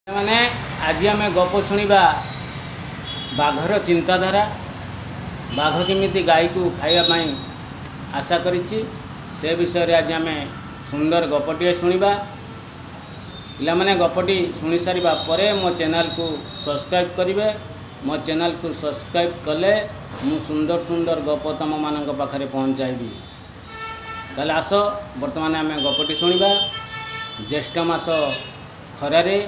ମାନେ ଆଜି ଆମେ ଗପ ଶୁଣିବା ବାଘର ଚିନ୍ତାଧାରା। ବାଘ କେମିତି ଗାଈକୁ ଖାଇବା ପାଇଁ ଆଶା କରିଛି, ସେ ବିଷୟରେ ଆଜି ଆମେ ସୁନ୍ଦର ଗପଟିଏ ଶୁଣିବା। ପିଲାମାନେ, ଗପଟି ଶୁଣି ସାରିବା ପରେ ମୋ ଚ୍ୟାନେଲକୁ ସବସ୍କ୍ରାଇବ୍ କରିବେ। ମୋ ଚ୍ୟାନେଲକୁ ସବସ୍କ୍ରାଇବ୍ କଲେ ମୁଁ ସୁନ୍ଦର ସୁନ୍ଦର ଗପ ତୁମମାନଙ୍କ ପାଖରେ ପହଞ୍ଚାଇବି। ତାହେଲେ ଆସ, ବର୍ତ୍ତମାନ ଆମେ ଗପଟି ଶୁଣିବା। ଜ୍ୟେଷ୍ଠ ମାସ ଖରାରେ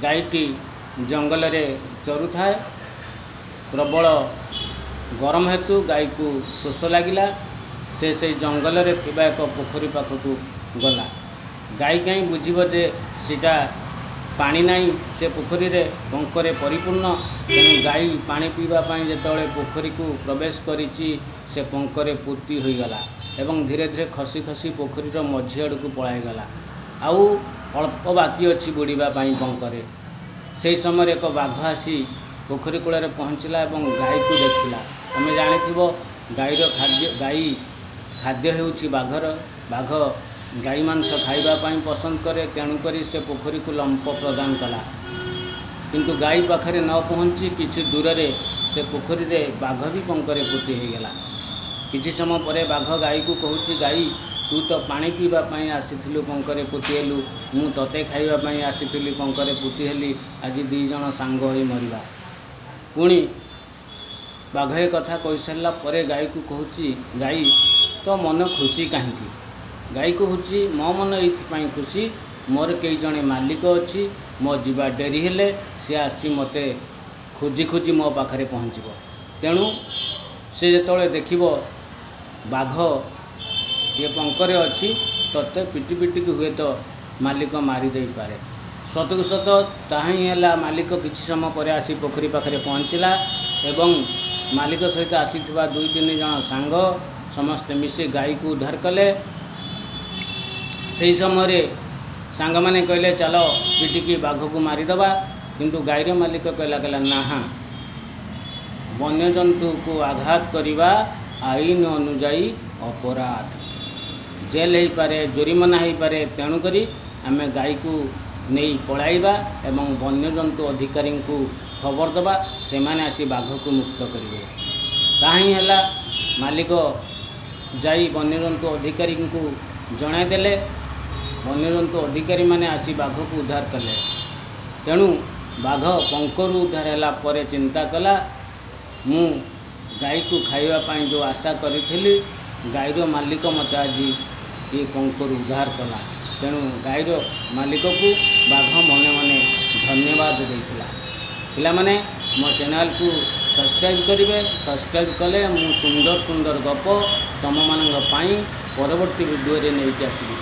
ଗାଈଟି ଜଙ୍ଗଲରେ ଚରୁଥାଏ। ପ୍ରବଳ ଗରମ ହେତୁ ଗାଈକୁ ଶୋଷ ଲାଗିଲା। ସେ ସେଇ ଜଙ୍ଗଲରେ ଥିବା ଏକ ପୋଖରୀ ପାଖକୁ ଗଲା। ଗାଈ କାହିଁ ବୁଝିବ ଯେ ସେଇଟା ପାଣି ନାହିଁ, ସେ ପୋଖରୀରେ ପଙ୍କରେ ପରିପୂର୍ଣ୍ଣ। ତେଣୁ ଗାଈ ପାଣି ପିଇବା ପାଇଁ ଯେତେବେଳେ ପୋଖରୀକୁ ପ୍ରବେଶ କରିଛି, ସେ ପଙ୍କରେ ପୋତି ହୋଇଗଲା ଏବଂ ଧୀରେ ଧୀରେ ଖସି ଖସି ପୋଖରୀର ମଝି ଆଡ଼କୁ ପଳାଇଗଲା। ଆଉ ଅଳ୍ପ ବାକି ଅଛି ବୁଡ଼ିବା ପାଇଁ ପଙ୍କରେ। ସେହି ସମୟରେ ଏକ ବାଘ ଆସି ପୋଖରୀ କୂଳରେ ପହଞ୍ଚିଲା ଏବଂ ଗାଈକୁ ଦେଖିଲା। ତମେ ଜାଣିଥିବ, ଗାଈର ଖାଦ୍ୟ, ଗାଈ ଖାଦ୍ୟ ହେଉଛି ବାଘର। ବାଘ ଗାଈ ମାଂସ ଖାଇବା ପାଇଁ ପସନ୍ଦ କରେ। ତେଣୁକରି ସେ ପୋଖରୀକୁ ଲମ୍ପ ପ୍ରଦାନ କଲା, କିନ୍ତୁ ଗାଈ ପାଖରେ ନ ପହଞ୍ଚି କିଛି ଦୂରରେ ସେ ପୋଖରୀରେ ବାଘ ବି ପଙ୍କରେ ପୋତି ହୋଇଗଲା। କିଛି ସମୟ ପରେ ବାଘ ଗାଈକୁ କହୁଛି, ଗାଈ, ତୁ ତ ପାଣି ପିଇବା ପାଇଁ ଆସିଥିଲୁ, ପଙ୍କରେ ପୋତି ହେଲୁ। ମୁଁ ତତେ ଖାଇବା ପାଇଁ ଆସିଥିଲି, ପଙ୍କରେ ପୋତି ହେଲି। ଆଜି ଦୁଇ ଜଣ ସାଙ୍ଗ ହୋଇ ମରିବା। ପୁଣି ବାଘ ଏ କଥା କହିସାରିଲା ପରେ ଗାଈକୁ କହୁଛି, ଗାଈ, ତୋ ମନ ଖୁସି କାହିଁକି? ଗାଈ କହୁଛି, ମୋ ମନ ଏଇଥିପାଇଁ ଖୁସି, ମୋର କେହି ଜଣେ ମାଲିକ ଅଛି। ମୋ ଯିବା ଡେରି ହେଲେ ସେ ଆସି ମୋତେ ଖୋଜି ଖୋଜି ମୋ ପାଖରେ ପହଞ୍ଚିବ। ତେଣୁ ସେ ଯେତେବେଳେ ଦେଖିବ ବାଘ ଇଏ ପଙ୍କରେ ଅଛି, ତତେ ପିଟି ପିଟିକି ହୁଏତ ମାଲିକ ମାରି ଦେଇପାରେ। ସତକୁ ସତ ତାହା ହିଁ ହେଲା। ମାଲିକ କିଛି ସମୟ ପରେ ଆସି ପୋଖରୀ ପାଖରେ ପହଞ୍ଚିଲା ଏବଂ ମାଲିକ ସହିତ ଆସିଥିବା ଦୁଇ ତିନି ଜଣ ସାଙ୍ଗ ସମସ୍ତେ ମିଶି ଗାଈକୁ ଉଦ୍ଧାର କଲେ। ସେହି ସମୟରେ ସାଙ୍ଗମାନେ କହିଲେ, ଚାଲ ପିଟିକି ବାଘକୁ ମାରିଦେବା। କିନ୍ତୁ ଗାଈର ମାଲିକ କହିଲା, ନା, ବନ୍ୟଜନ୍ତୁକୁ ଆଘାତ କରିବା ଆଇନ ଅନୁଯାୟୀ ଅପରାଧ, ଜେଲ୍ ହେଇପାରେ, ଜୋରିମନା ହେଇପାରେ। ତେଣୁକରି ଆମେ ଗାଈକୁ ନେଇ ପଳାଇବା ଏବଂ ବନ୍ୟଜନ୍ତୁ ଅଧିକାରୀଙ୍କୁ ଖବର ଦେବା, ସେମାନେ ଆସି ବାଘକୁ ମୁକ୍ତ କରିବେ। ତାହା ହିଁ ହେଲା। ମାଲିକ ଯାଇ ବନ୍ୟଜନ୍ତୁ ଅଧିକାରୀଙ୍କୁ ଜଣାଇଦେଲେ। ବନ୍ୟଜନ୍ତୁ ଅଧିକାରୀମାନେ ଆସି ବାଘକୁ ଉଦ୍ଧାର କଲେ। ତେଣୁ ବାଘ ପଙ୍କରୁ ଉଦ୍ଧାର ହେଲା ପରେ ଚିନ୍ତା କଲା, ମୁଁ ଗାଈକୁ ଖାଇବା ପାଇଁ ଯେଉଁ ଆଶା କରିଥିଲି, ଗାଈର ମାଲିକ ମୋତେ ଆଜି ଏ ପଙ୍କରୁ ଉଦ୍ଧାର କଲା। ତେଣୁ ଗାଈର ମାଲିକକୁ ବାଘ ମନେ ମନେ ଧନ୍ୟବାଦ ଦେଇଥିଲା। ପିଲାମାନେ, ମୋ ଚ୍ୟାନେଲକୁ ସବସ୍କ୍ରାଇବ୍ କରିବେ। ସବସ୍କ୍ରାଇବ୍ କଲେ ମୁଁ ସୁନ୍ଦର ସୁନ୍ଦର ଗପ ତୁମମାନଙ୍କ ପାଇଁ ପରବର୍ତ୍ତୀ ଭିଡ଼ିଓରେ ନେଇକି ଆସିବି।